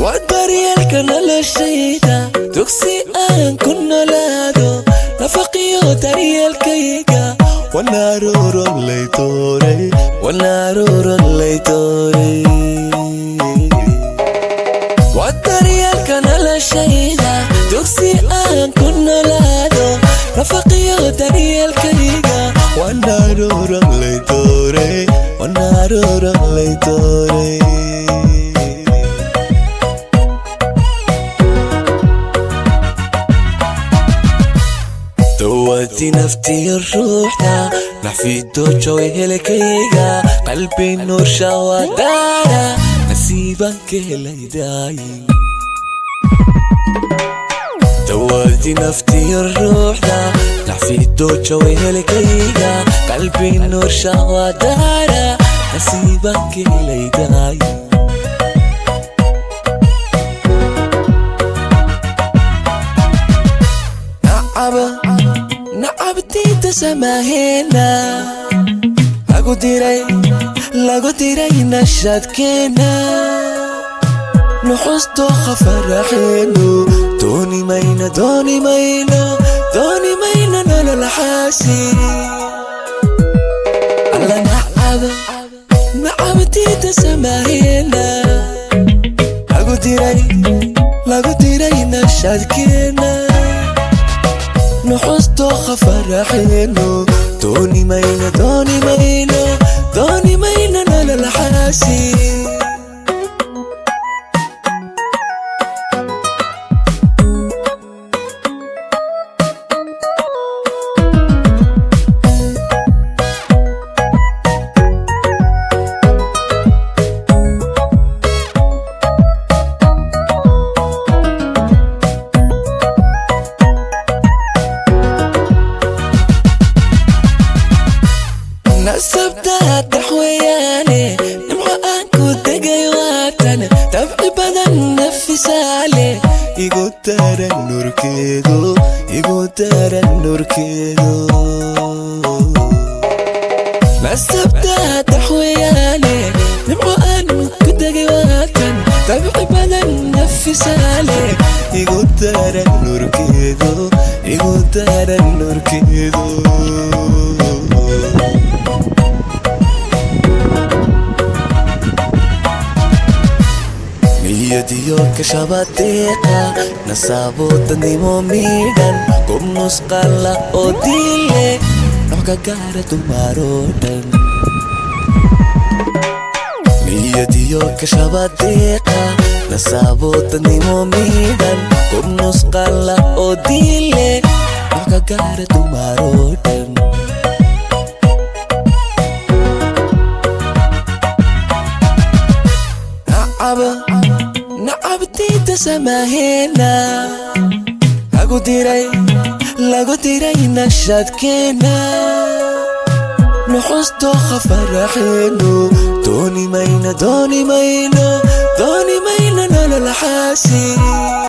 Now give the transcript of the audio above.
Waa daryeelka noloshayda, dugsi aan ku noolaado, nafaqiyo daryeelkayga. Wanaaruuroleytoorey, wanaaruuroleytoorey. Waa daryeelka noloshayda, dugsi aan ku noolaado, nafaqiyo daryeelkayga. Wanaaruuroleytoorey, wanaaruuroleytoorey. Dawadii naftiyo ruuxda, naxfido joy helkayga, qalbi nuursha wadaara, nasiiban ka helaydaay. Dawadii naftiyo ruuxda, naxfido joy helkayga, qalbi nuursha wadaara, nasiiban ka helaydaay. Nacaba nacabtiinta samaheena, lagu diray, lagu diray nashadkeena, nuxusto khafaraxeenu. Dooni mayno, dooni mayno, dooni mayno nolol xaasi alla. Nacaba nacabtiinta samaheena, lagu diray, lagu diray nashadkeena, nuxusto khafaraxeenu. Dooni mayno, dooni mayno, dooni mayno nolol xaasi. Nasabta daxweyaane, nimco aan ku degay waatan, dabci badan nafisaale, igu daran nurkeedu, igu daran nurkeedu. Nasabta daxweyaane, nimco aan ku degay waatan, dabci badan nafisaale, igu daran nurkeedu, igu daran nurkeedu. Niyadiyo kashabadeeqa, nasaaboodadnimo miidhan, gob nusqalla oo diile, noxka gaara dumaroo dhan. Niyadiyo kashabadeeqa, nasaaboodadnimo miidhan, gob nusqalla oo diile, noxka gaara dumaroo dhan. Nacaba nacabtiinta samaheena, lagu diray, lagu diray nashadkeena, nuxusto khafaraxeenu. Dooni mayno, dooni mayno, dooni mayno nolol xaasi.